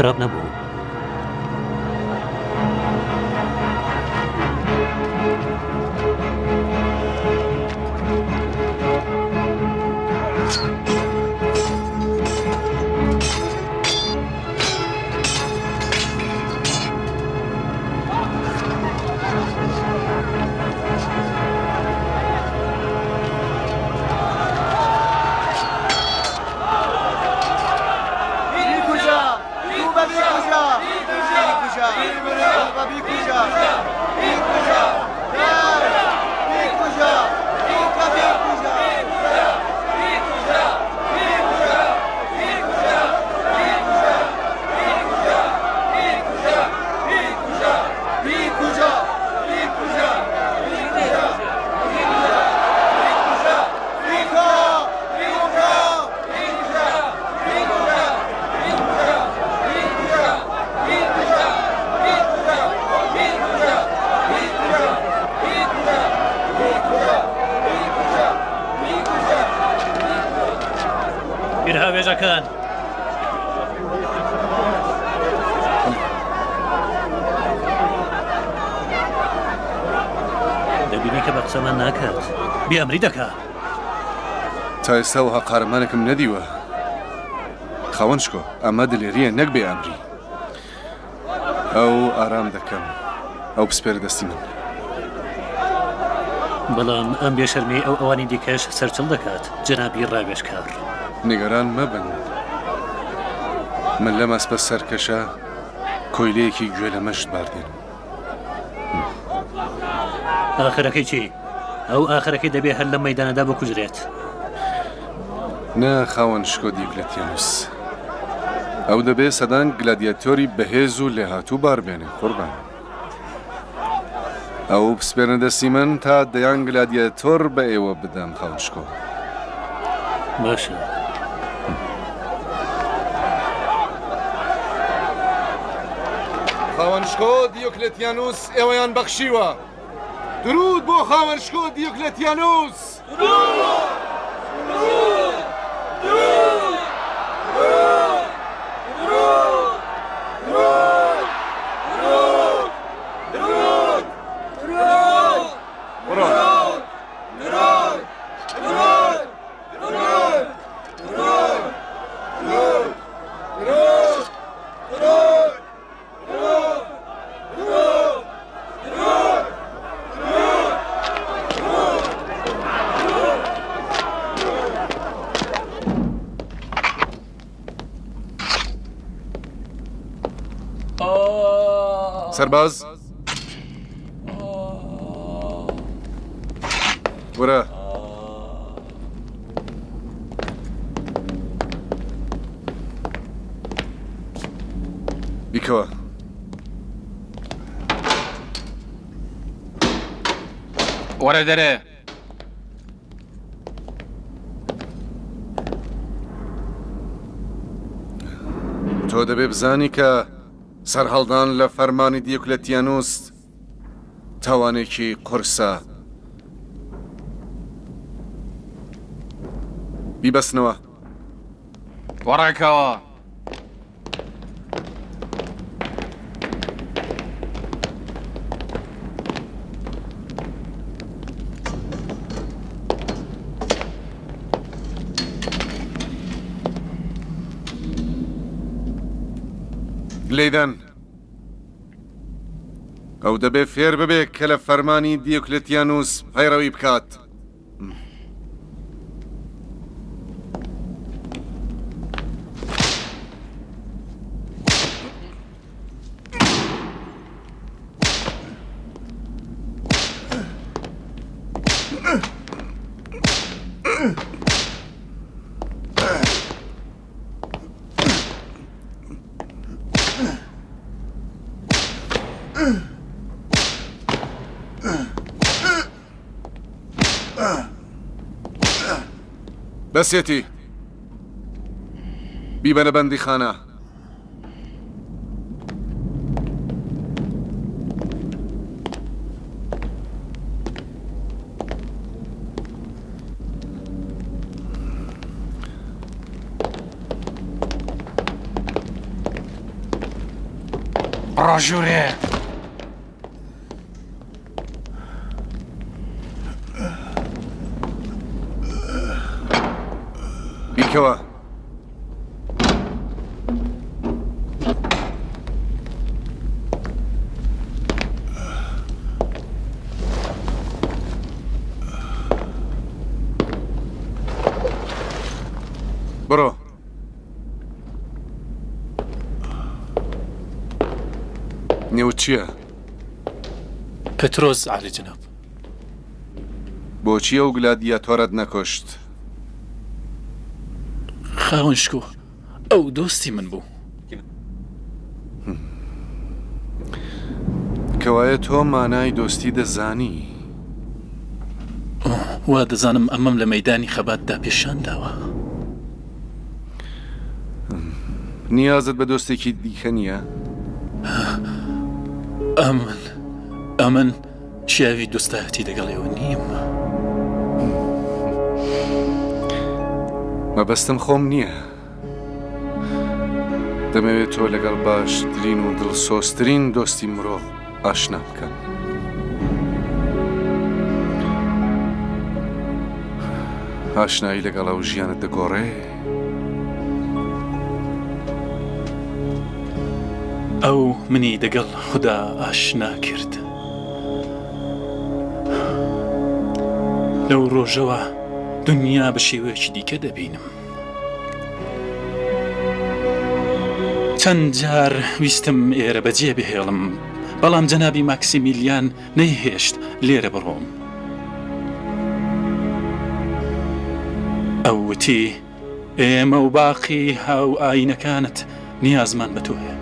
خراپ نەبوو. بیرهاوێژەکان دەبینی کە بە قسەمان ناکات بێ ئەمری دەکا. تا ئێستا وەها قارەمانێکم نەدیوە خاوەن شکۆ ئەمە دلێریە نەک بێ ئەمری ئەو ئارام دەکەم ئەو بسپێرە دەستی من. بەڵام ئەم بێشەرمیەی ئەو ئەوانی دیکەش سەرچڵ دەکات جەنابی ڕاوێژکار. نیگەران مەبن من لەم ئەسپە سەرکەشە کۆیلەیەکی گوێ لە مەشت بار دێنم. ئاخرەکەی چی؟ ئەو ئاخرەکەی دەبێ هەر لەم مەیدانەدا بکوژرێت. نا خاوەن شکۆ دیوکلەتیانوس. ئەو دەبێ سەدان گلادیاتۆری بەهێز و لێهاتوو بار بێنێ قوربان. ئەو بسپێرنە دەستی من تا دەیان گلادیاتۆر بە ئێوە بدەم خاوەن شکۆ. باشە. خاوەن شکۆ دیۆکلێتیانوس ئێوەیان بەخشیوە. درود بۆ خاوەن شکۆ دیۆکلێتیانوس. سەرباز وەرە. بیکەوە. وەرە دەرێ. تۆ دەبێ بزانی کە سەرهەڵدان لە فەرمانی دیوکلەتیانوس تاوانێکی قورسە. بیبەستنەوە. وەڕێکەوە. لێیدەن. ئەو دەبێ فێر ببێ کە لە فەرمانی دیۆکلێتیانوس پەیڕەوی بکات. بەسێتی بیبەنە بەندیخانە. بڕۆ ژوورێ. بیکەوە. بڕۆ. نێوت چییە؟ پترۆس عالی جناب. بۆچی ئەو گلادیاتۆرەت نەکوشت؟ خاوەن شکۆ، ئەو دۆستی من بوو. کەوایە تۆ مانای دۆستی دەزانی؟ وا دەزانم ئەمەم لە مەیدانی خەباتدا پێشان داوە. نیازت بە دۆستێکی دیکە نییە؟ ئەمن ئەمن شیاوی دۆستایەتی دەگەڵ ئێوە نیم. مەبەستم خۆم نییە. دەمەوێت تۆ لەگەڵ باشترین و دڵسۆزترین دۆستی مرۆڤ ئاشنا بکەم. ئاشنایی لەگەڵ ئەو ژیانت دەگۆڕێ. ئەو منی دەگەڵ خودا ئاشنا کرد. لەو ڕۆژەوە دنیا بە شێوەیەکی دیکە دەبینم. چەند جار ویستم ئێرە بەجێ بهێڵم، بەڵام جەنابی ماکسیمیلیان نەیهێشت لێرە بڕۆم. ئەو وتی، ئێمە و باقی هاوئایینەکانت نیازمان بە تۆیە.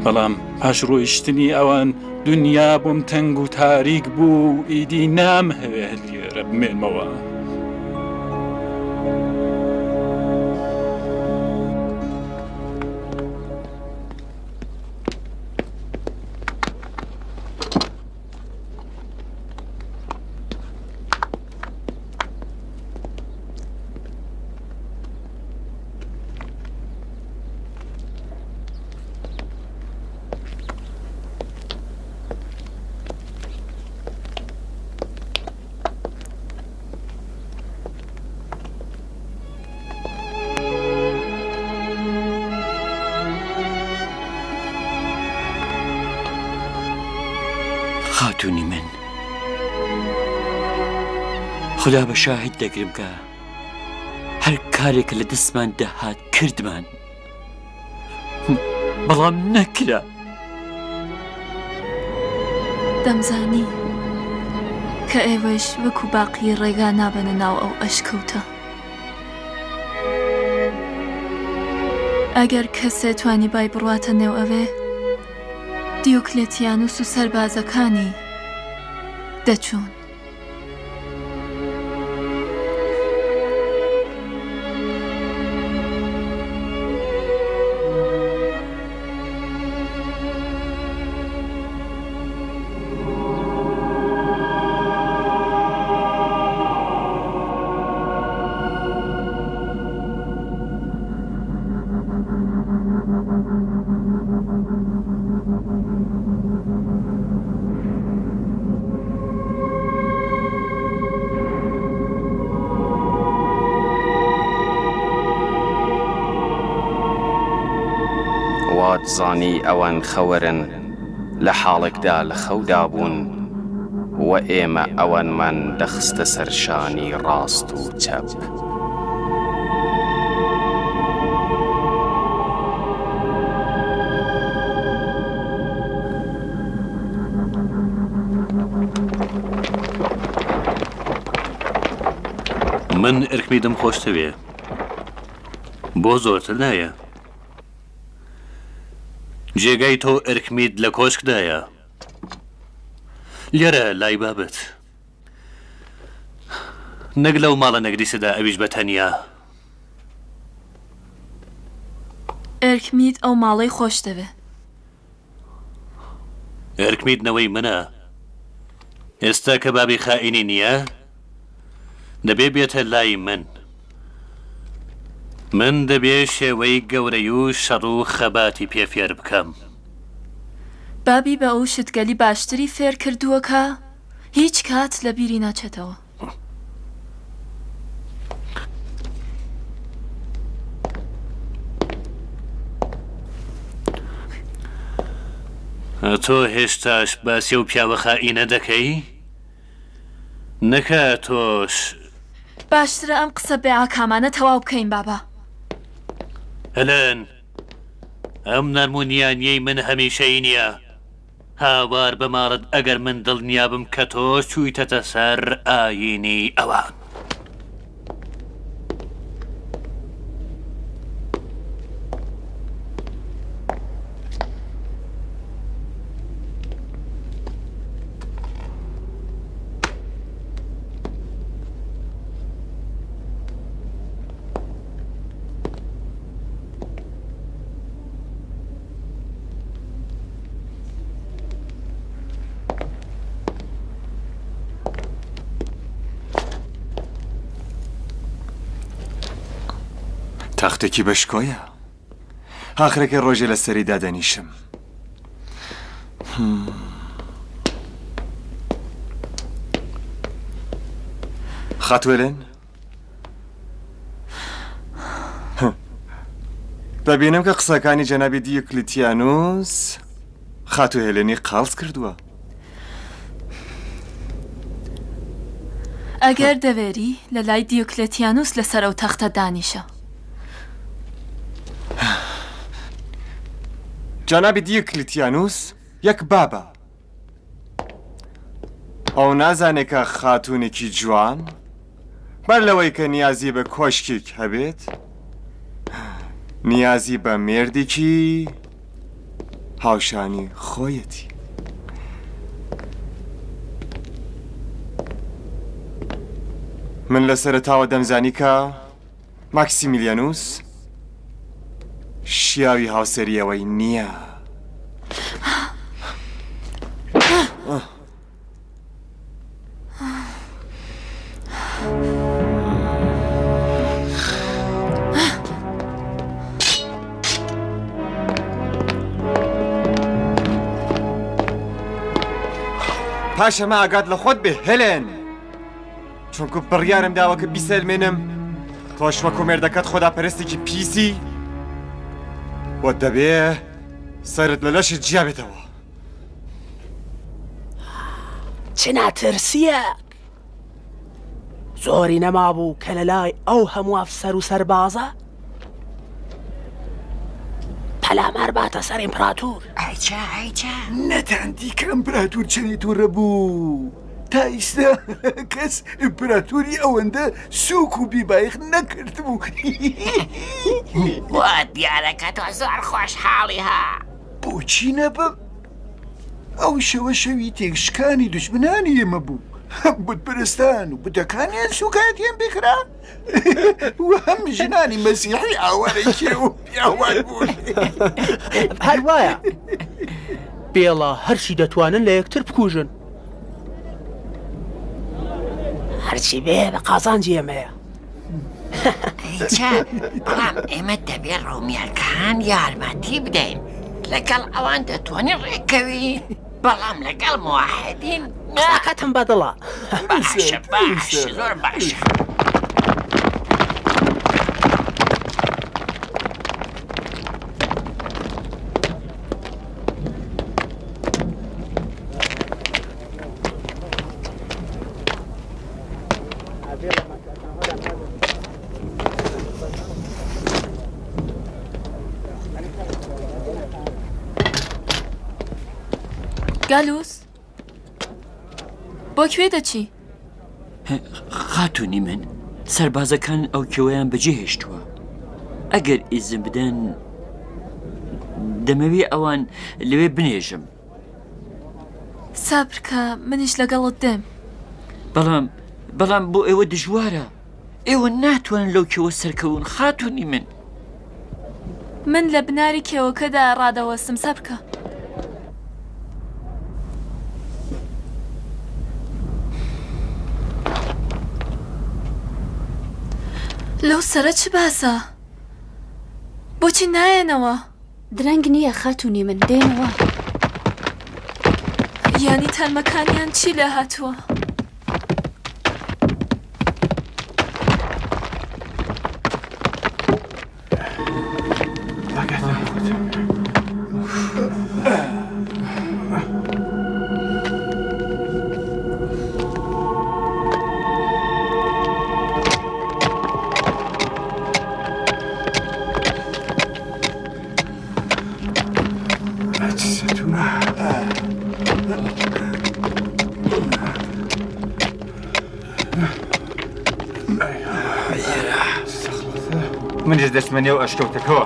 بەڵام پاش ڕۆیشتنی ئەوان دنیا بۆم تەنگ و تاریک بوو و ئیدی نامهەوێ لێرە بمێنمەوە. خاتونی من خودا بە شاهید دەگرم کە هەر کارێک لە دەستمان دەهات کردمان بەڵام نەکرا. دەمزانی کە ئێوەش وەکو باقی ڕێگا نابەنە ناو ئەو ئەشکەوتە. ئەگەر کەسێ توانیبای بڕواتە نێو ئەوێ، دیۆکلێتیانوس و سەربازەکانی دەچوون. وات زانی ئەوان خەوەرن لە حاڵێکدا لە خەودا بوون و ئێمە ئەوانمان دەخستە سەر شانی ڕاست و چەپ. من ئرکمیدم خۆشتەوێ بۆ زۆرتر نایە جێگای تۆ ئرکمید لە کۆشکدایە لێرە لای بابت نەک لەو ماڵە نەگریسەدا ئەویش بە تەنیا. ئێرکمید ئەو ماڵەی خۆش دەوێ. ئێرکمید نەوەی منە. ئێستا کە بابی خائینی نییە، دەبێ بێتە لای من. من دەبێ شێوەی گەورەی و شەڕ و خەباتی پێ فێر بکەم. بابی بە ئەو شتگەلی باشتری فێر کردووە کە هیچ کات لە بیری ناچێتەوە. تۆ هێشتاش باسی ئەو پیاوە خائینە دەکەی؟ نەکا تۆش. باشترە ئەم قسە بێ ئاکامانە تەواو بکەین بابە. هێلن، ئەم نەرمونیانیەی من هەمیشەیی نییە. هاوار بە ماڵت ئەگەر من دڵنیابم کە تۆ چوویتەتە سەر ئایینی ئەوان. تەختێکی بەشکۆیە ئاخرەکەی ڕۆژێ لە سەری دادەنیشم خاتوێلێن دەبینم کە قسەکانی جەنابی دیوکلیتیانوس خاتوو هێلێنی قاڵس کردووە. ئەگەر دەوێری لە لای دیوکلێتیانوس لەسەر ئەو تەختە دانیشە. جەنابی دیوکلیتیانوس یەک بابە. ئەو نازانێ کە خاتوونێکی جوان بەر لەوەی کە نیازی بە کۆشکێک هەبێت نیازی بە مێردێکی هاوشانی خۆیەتی. من لە سەرەتاوە دەمزانی کە ماکسیمیلیانوس شیاوی هاوسەری ئەوەی نییە. پاش ئەمە ئاگات لە خۆت بێ هێلێن. چونکو بڕیارم داوە کە بیسەلمێنم تۆش وەکو مێردەکەت خۆداپەرستێکی پیسی و دەبێ سەرت لە لەشت جیا بێتەوە. چ ناترسییەک! زۆری نەمابوو کە لە لای ئەو هەموو ئەفسەر و سەربازە پەلامار باتە سەر ئیمپراتور. ئایچا ئایچا. نەتاندی کە ئیمپراتور چەنێ توڕە بوو؟ تا ئیستا کەس ئیمپراتوری ئەوەندە سووک و بیبایخ نەکردبوو. وا دیارە کە تۆ زۆر خۆشحاڵی ها. بۆچی نەبم؟ ئەو شەوە شەوی تێکشکانی دوژمنانی ئێمە بوو. هەم بتپەرستان و بتەکانیان سووکایەتیان پێکرا و هەم ژنانی مەسیحی ئاوارەی کێو و پیاوان بوون. هەر وایە. بێڵا هەرچی دەتوانن لە یەکتر بکوژن. هەرچی بێ بە قازانجی ئێمەیە. ئەی بەڵام ئێمە دەبێ ڕۆمیەکان یارمەتی بدەین. لەگەڵ ئەوان دەتوانین ڕێککەوین بەڵام لەگەڵ موحدین قسەکەتم بەدڵە. باشە باشە زۆر باشە. گالوس بۆ کوێ دەچی؟ خاتونی من سەربازەکان ئەو کێوەیان بەجێ هێشتووە ئەگەر ئیزن بدەن دەمەوێ ئەوان لەوێ بنێژم سابرکە منیش لەگەڵت دێم. بەڵام بەڵام بۆ ئێوە دژوارە ئێوە ناتوانن لەو کێوە سەرکەون خاتونی من. من لە بناری کێوەکەدا ڕادەوەستم سەبرکە. لەو سەرە چ باسە؟ بۆچی نایەنەوە؟ درەنگ نییە خاتوونی من، دێنەوە. یانی تەرمەکانیان چی لێ هاتووە؟ منیش دەچمە نێو ئەشکەوتەکەوە.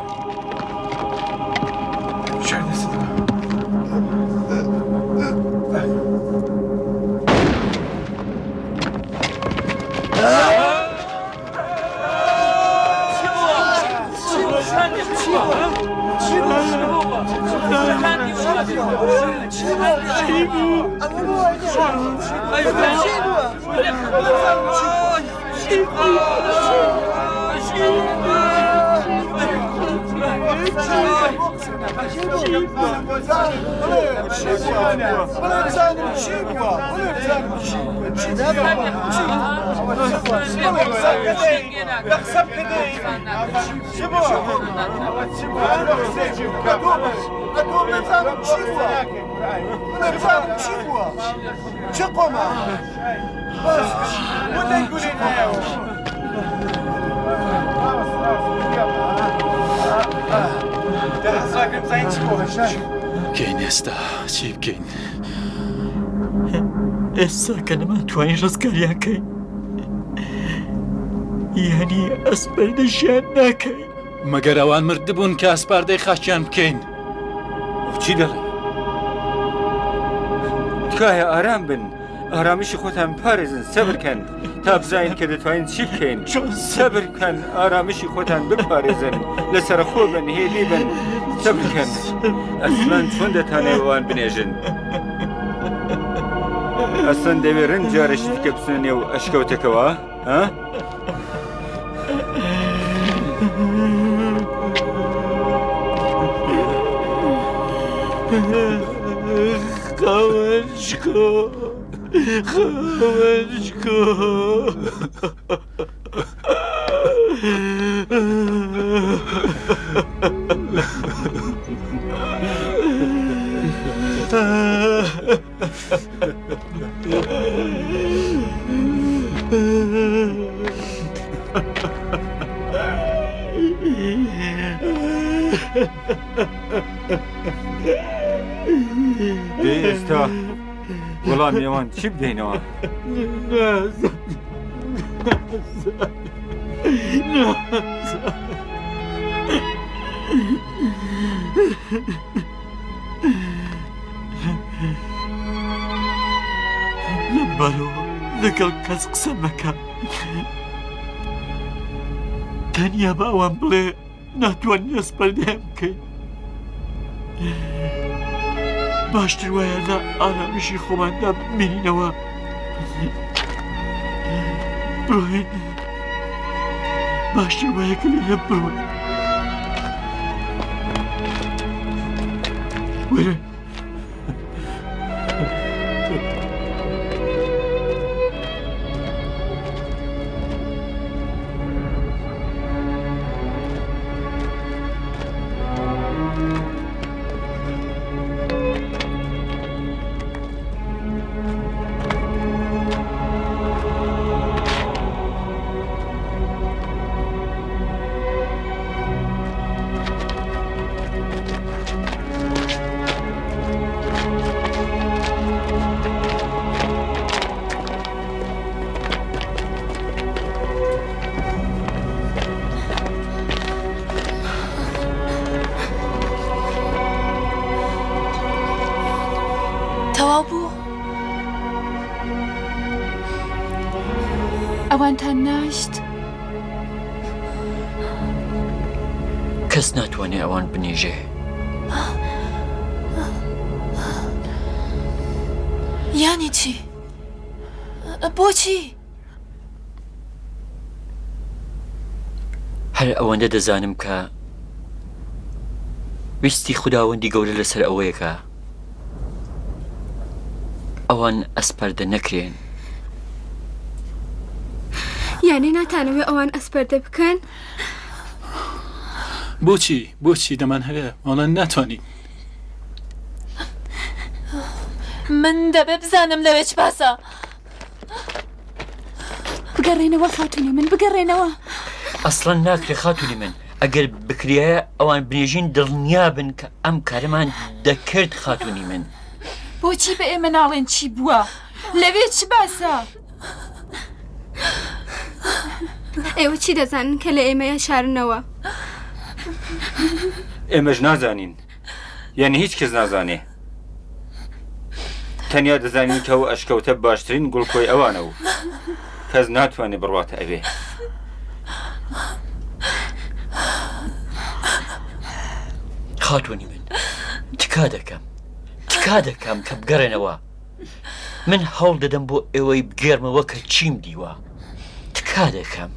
بکەین ئێستا چی بکەین؟ ئێستا کە نەمانتوانی ڕزگاریان کەین یانی ئەسپەردە ژیان ناکەین مەگەر ئەوان مردبوون کە ئەسپاردەی خاکیان بکەین چی دەڵێ تکایە ئارام بن ئارامیشی خۆتان پارێزن سەبرکەن تا بزانین کە دەتوانین چی بکەین سەبر بکەن ئارامیشی خۆتان بپارێزن لەسەر خۆ بن هێدی بن سەبر بکەن ئەسلەن چۆن دەتانەوێت وان بنێژن ئەسلەن دەوێرن جارێکی دیکە بچنە نێو ئەشکەوتەکەوە ها؟ خاوەن شکۆ خاوەن شکۆ دەی ئێستا وەڵامی ئەوان چی بدەینەوە؟ لەم بارەوە لەگەڵ کەس قسە مەکە تەنیا بە ئەوان بڵێ ناتوانین ئەسپەردەیان بکەین باشتر وایە لە ئارامیشی خۆماندا بمێنینەوە بڕۆین باشتر وایە کە لێرە بڕۆین وەرە تەواو بوو؟ ئەوانتان ناشت؟ کەس ناتوانێ ئەوان بنێژێ. یانی چی؟ بۆچی؟ هەر ئەوەندە دەزانم کە ویستی خوداوەندی گەورە لەسەر ئەوەیە کە. ئەوان ئەسپەردە نەکرێن. یانێ ناتانەوێ ئەوان ئەسپەردە بکەن؟ بۆچی؟ بۆچی دەمانهەوێ بەڵام ناتوانین. من دەبێ بزانم لەوێ چ باسە. بگەڕێنەوە خاتونی من بگەڕێنەوە. ئەسڵەن ناکرێ خاتونی من ئەگەر بکرایە ئەوان بنێژین دڵنیابن کە ئەم کارەمان دەکرد خاتونی من. بۆچی بە ئێمە ناڵێن چی بووە؟ لەوێ چ باسە؟ ئێوە چی دەزانن کە لە ئێمەیە شارنەوە؟ ئێمەش نازانین یعنی هیچ کەس نازانێ تەنیا دەزانین کە ئەو ئەشکەوتە باشترین گوڵکۆی ئەوانە و کەس ناتوانێت بڕواتە ئەوێ. خاتونی من تکا دەکەم تکا دەکەم کە بگەڕێنەوە من هەوڵ دەدەم بۆ ئێوەی بگێرمەوە کە چیم دیوە تکا دەکەم.